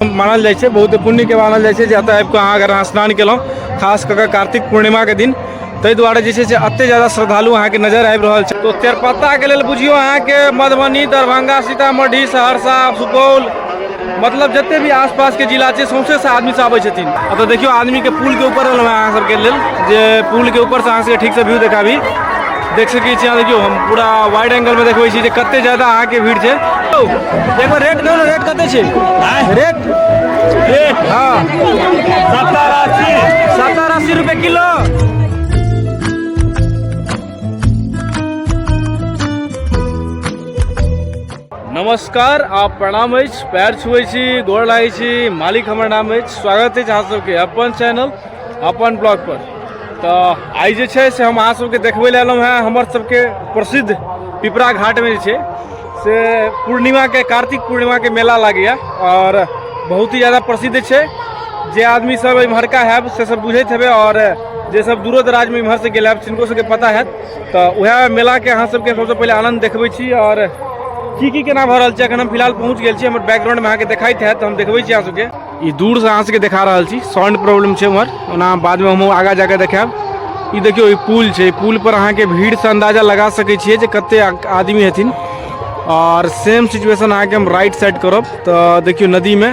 मानल जाइ छै, बहुत पुण्यके मानल जाइ छै जे एतऽ आबि कऽ अहाँ अगर अहाँ स्नान केलहुँ, खास कऽ कऽ कार्तिक पूर्णिमाके दिन। ताहि दुआरे जे छै से एते ज्यादा श्रद्धालु अहाँके नजर आबि रहल छै। तो तेरपत्ताके लेल बुझियौ अहाँके मधुबनी, दरभंगा, सीतामढ़ी, सहरसा, सुपौल, मतलब जते भी आसपासके जिला छै सौंसे से आदमी सब आबै छथिन। एतऽ देखियौ आदमीके पुलके ऊपर एलहुँ अहाँ सबके लेल जे पुलके ऊपरसँ अहाँ सबके ठीकसँ व्यू देखाबी। देख सकै छी अहाँ, देखियौ हम पूरा वाइड एंगलमे देखबै छी जे कते ज्यादा अहाँके भीड़ छै। एक बार रेट कहियौ ने, रेट कते छै? रेट रेट हँ 70-80। 70-80 रुपए किलो। नमस्कार आ प्रणाम अछि, पैर छुबै छी, गोर लागै छी, मालिक हमर नाम अछि। स्वागत अछि अहाँ सबके अपन चैनल अपन ब्लॉग पर। तऽ आइ जे छै से हम अहाँ सबके देखबै लए एलहुँ हेँ हमर सबके प्रसिद्ध पिपरा घाटमे जे छै से पूर्णिमाके, कार्तिक पूर्णिमाके मेला लागैए और बहुत ही ज़्यादा प्रसिद्ध छै। जे आदमी सब इम्हरका हैब से सब बुझैत हेबै और जे सब दूरो दराजमे इम्हरसँ गेल हैब तिनको सबके पता हैत। तऽ वएह मेलाके अहाँ सबके सबसँ पहिले आनन्द देखबै छी और की की केना भऽ रहल छै। अखन हम फिलहाल पहुँच गेल छी, हमर बैकग्राउंडमे अहाँके देखाइत हैत, हम देखबै छी अहाँ सबके। ई दूरसँ अहाँ सबके देखा रहल छी, साउंड प्रॉब्लम छै उम्हर, ओना बादमे हम आगाँ जाकऽ देखायब। ई देखियौ ई पुल छै, पुल पर अहाँके भीड़सँ अंदाजा लगा सकै छियै जे कते आदमी हेथिन। और सेम सिचुएशन अहाँके हम राइट साइड करब तऽ देखियौ नदीमे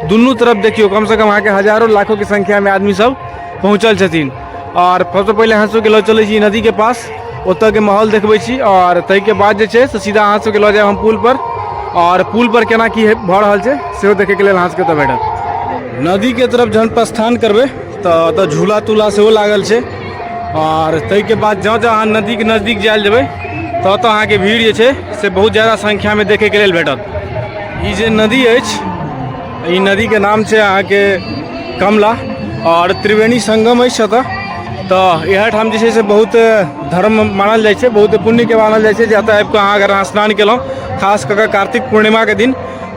दुनू तरफ देखियौ कमसँ कम अहाँके हजारो लाखोके संख्यामे आदमी सब पहुँचल छथिन। और सबसँ पहिले अहाँ सबके लऽ चलै छी नदीके पास, ओतऽके माहौल देखबै छी और ताहिके बाद जे छै से सीधा अहाँ सबके लऽ जायब हम पुल पर और पुल पर केना की भऽ रहल छै सेहो देखैके लेल अहाँ सबके ओतऽ भेटत। नदीके तरफ जहन प्रस्थान करबै तऽ ओतऽ झूला तूला सेहो लागल छै और ताहिके बाद जँ जँ अहाँ नदीके नजदीक जायल जेबै तऽ ओतऽ अहाँके भीड़ जे छै से बहुत ज्यादा संख्यामे देखैके लेल भेटत। ई जे नदी अछि, ई नदीके नाम छै अहाँके कमला और त्रिवेणी संगम अछि एतऽ। तऽ इएह ठाम जे छै से बहुत धर्म मानल जाइ छै, बहुत पुण्यके मानल जाइ छै जे एतऽ आबि कऽ अहाँ अगर अहाँ स्नान केलहुँ, खास कऽ कऽ कार्तिक पूर्णिमाके दिन।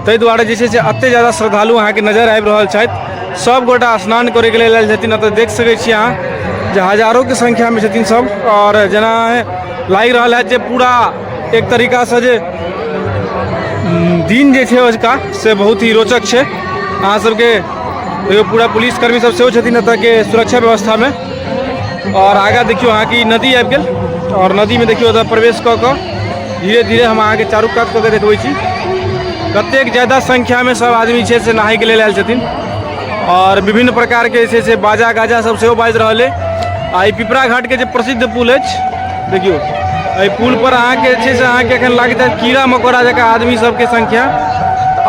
ताहि दुआरे जे छै से एते ज्यादा श्रद्धालु अहाँके नजर आबि रहल छथि, सब गोटा स्नान करैके लेल आयल छथिन। एतऽ देख सकै छी अहाँ जे हजारोके संख्यामे छथिन सब और जेना लागि रहल है जे पूरा एक तरीकासँ जे दिन जे छै अजुका से बहुत ही रोचक छै। अहाँ सबके देखियौ पूरा पुलिसकर्मी सब सेहो छथिन एतऽके सुरक्षा व्यवस्थामे। और आगाँ देखियौ अहाँके ई नदी आबि गेल और नदीमे देखियौ एतऽ प्रवेश कऽ कऽ धीरे धीरे हम अहाँके चारू कात कऽ के देखबै छी कतेक ज्यादा संख्यामे सब आदमी छै से नहायके लेल आयल छथिन और विभिन्न प्रकारके जे छै से बाजा गाजा सब सेहो बाजि रहल अइ। आ ई पिपरा घाटके जे प्रसिद्ध पुल अछि, देखियौ एहि पुल पर अहाँके जे छै से अहाँके एखन लागैत हैत कीड़ा मकोड़ा जकाँ आदमी सबके संख्या,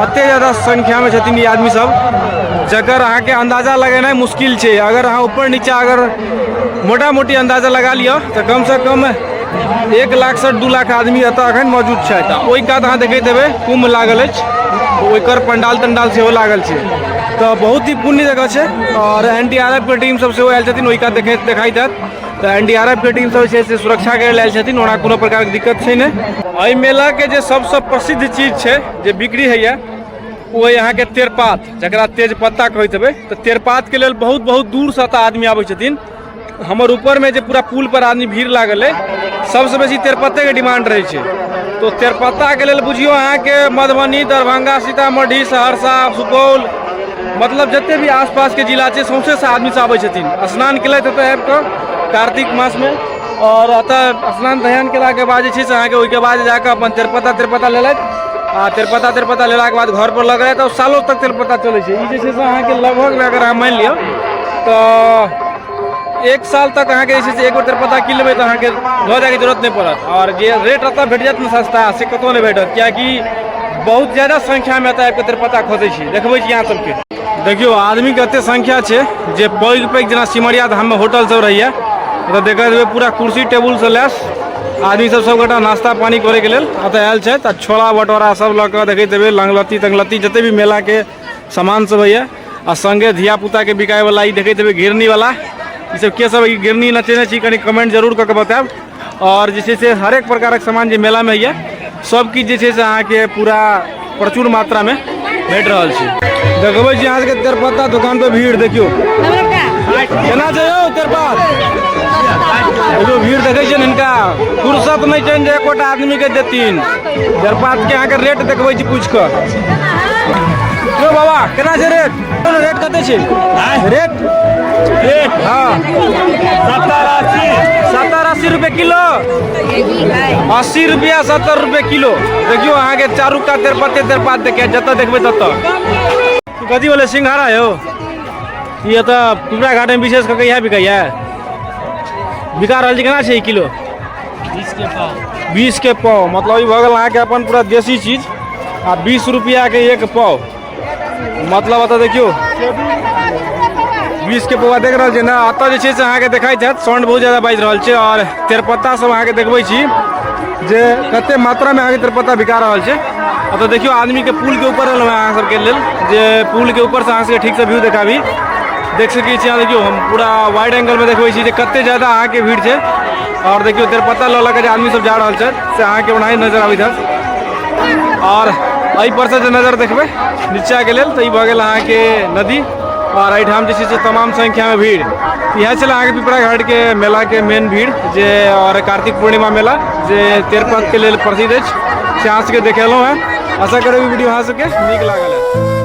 एते ज्यादा संख्यामे छथिन ई आदमी सब जकर अहाँके अन्दाजा लगेनाइ मुश्किल छै। अगर अहाँ ऊपर नीचा अगर मोटा मोटी अन्दाजा लगा लिअ तऽ कमसँ कम 1 लाख से 2 लाख आदमी एतऽ एखन मौजूद छथि। ओहि कात अहाँ देखैत हेबै कुम्भ लागल अछि, ओकर पंडाल तंडाल सेहो लागल छै। तऽ बहुत ही पुण्य जगह छै और एन डी आर एफ के टीम सब सेहो आयल छथिन, ओहि कात देखाइत हैत। तऽ एन डी आर एफ के टीम सब जे छै से सुरक्षा के लेल आयल छथिन, ओना कोनो प्रकारके दिक्कत छै नहि। एहि मेलाके जे सबसँ प्रसिद्ध चीज छै जे बिक्री होइए ओ अइ अहाँके तेरपात, जकरा तेजपत्ता कहैत हेबै। तऽ तेरपातके लेल बहुत बहुत दूरसँ एतऽ आदमी आबै छथिन। हमर ऊपरमे जे पूरा पुल पर आदमी भीड़ लागल अइ, सबसँ बेसी तेरपत्तेके डिमांड रहै छै। तो तेरपत्ताके लेल बुझियौ अहाँके मधुबनी, दरभंगा, सीतामढ़ी, सहरसा, सुपौल, मतलब जते भी आसपासके जिला छै सौंसे से आदमी सब आबै छथिन। स्नान केलथि एतऽ आबि कऽ कार्तिक मासमे और एतऽ स्नान ध्यान केलाके बाद जे छै से अहाँके ओहिके बाद जाकऽ अपन तेरपत्ता तेरपत्ता लेलथि आ तेरपत्ता तेरपत्ता लेलाके बाद घर पर लऽ गेलथि और सालों तक तेरपत्ता चलै छै। ई जे छै से अहाँके लगभग अगर अहाँ मानि लिअ तऽ 1 साल तक अहाँके जे छै से एक बेर तेरपत्ता कीन लेबै तऽ अहाँके लऽ जायके जरूरत नहि पड़त। और जे रेट एतऽ भेट जायत ने सस्ता से कतहु नहि भेटत, किएकि बहुत ज्यादा संख्यामे एतऽ आबिकऽ तेरपत्ता खोजै छी। देखबै छी अहाँ सबके, देखियौ आदमीके एते संख्या छै जे पैघ पैघ जेना सिमरिया धाममे होटल सब रहैए ओतऽ देखैत हेबै पूरा कुर्सी टेबुलसँ लैस आदमी सब सब गोटा नाश्ता पानी करैके लेल एतऽ आयल छथि। आ छोला भटोरा सब लऽ कऽ देखैत हेबै, लंगलत्ती तंगलत्ती जते भी मेलाके सामान सब होइए आ संगे धियापुताके बिकायवला ई देखैत हेबै घिरनीवला, ई सब के सब ई घिरनी नचेने छी कनि कमेंट जरूर कऽ के बतायब। और जे छै से हरेक प्रकारक सामान जे मेलामे होइए सब किछु जे छै से अहाँके पूरा प्रचुर मात्रामे भेट रहल छै। देखबै छी अहाँ सबके तेरपत्ता दुकान पर भीड़ देखियौ केना छै यौ तेरपात। देखियौ भीड़ देखै छियनि, हिनका फुर्सत नहि छनि जे एकोटा आदमीके देथिन। तेरपातके अहाँके रेट देखबै छी पूछि कऽ। यौ बाबा, केना छै रेट? रेट कते छै? रेट? एक। हँ। 70 80। 70 80 रुपए किलो। 80 रुपया 70 रुपए किलो। देखियौ, अहाँके चारू कात तेरपत्ते तेरपात देखे, जतऽ देखबै ततऽ। कथी बोले सिंघाड़ा यौ? ई एतऽ पिपरा घाटमे विशेष कऽ के इएह बिकाइया, बिका रहल छै। केना छै ई किलो? 20 के पाव। 20 के पाव। मतलब ई भऽ गेल अहाँके अपन पूरा देसी चीज आ 20 रुपैआके एक पाव। मतलब एतऽ देखियौ, 20 के पौआ देख रहल छै ने। एतऽ जे छै से अहाँके देखाइत हैत, साउंड बहुत ज्यादा बाजि रहल छै। आओर तेरपत्ता सब अहाँके देखबै छी जे कते मात्रामे अहाँके तेरपत्ता बिका रहल छै। एतऽ देखियौ, आदमीके पुलके ऊपर एलहुँ हँ अहाँ सबके लेल जे पुलके ऊपरसँ अहाँ सबके ठीकसँ व्यू देखाबी। देख सकै छी अहाँ, देखियौ, हम पूरा वाइड एंगलमे देखबै छी जे कते ज्यादा अहाँके भीड़ छै। आओर देखियौ, तेरपत्ता लऽ लऽ के जे आदमी सब जा रहल छथि, से अहाँके ओनाही नजर आबैत हैत। आओर एहि परसँ जे नजर देखबै नीचाके लेल, तऽ ई भऽ गेल अहाँके नदी। आओर एहिठाम जे छै से तमाम संख्यामे भीड़। इएह छलै अहाँके पिपरा घाटके मेलाके मेन भीड़ जे आओर कार्तिक पूर्णिमा मेला जे तेरपतके लेल प्रसिद्ध अछि, से अहाँ सबके देखेलहुँ हेँ। आशा करब ई वीडियो अहाँ सबके नीक लागल है।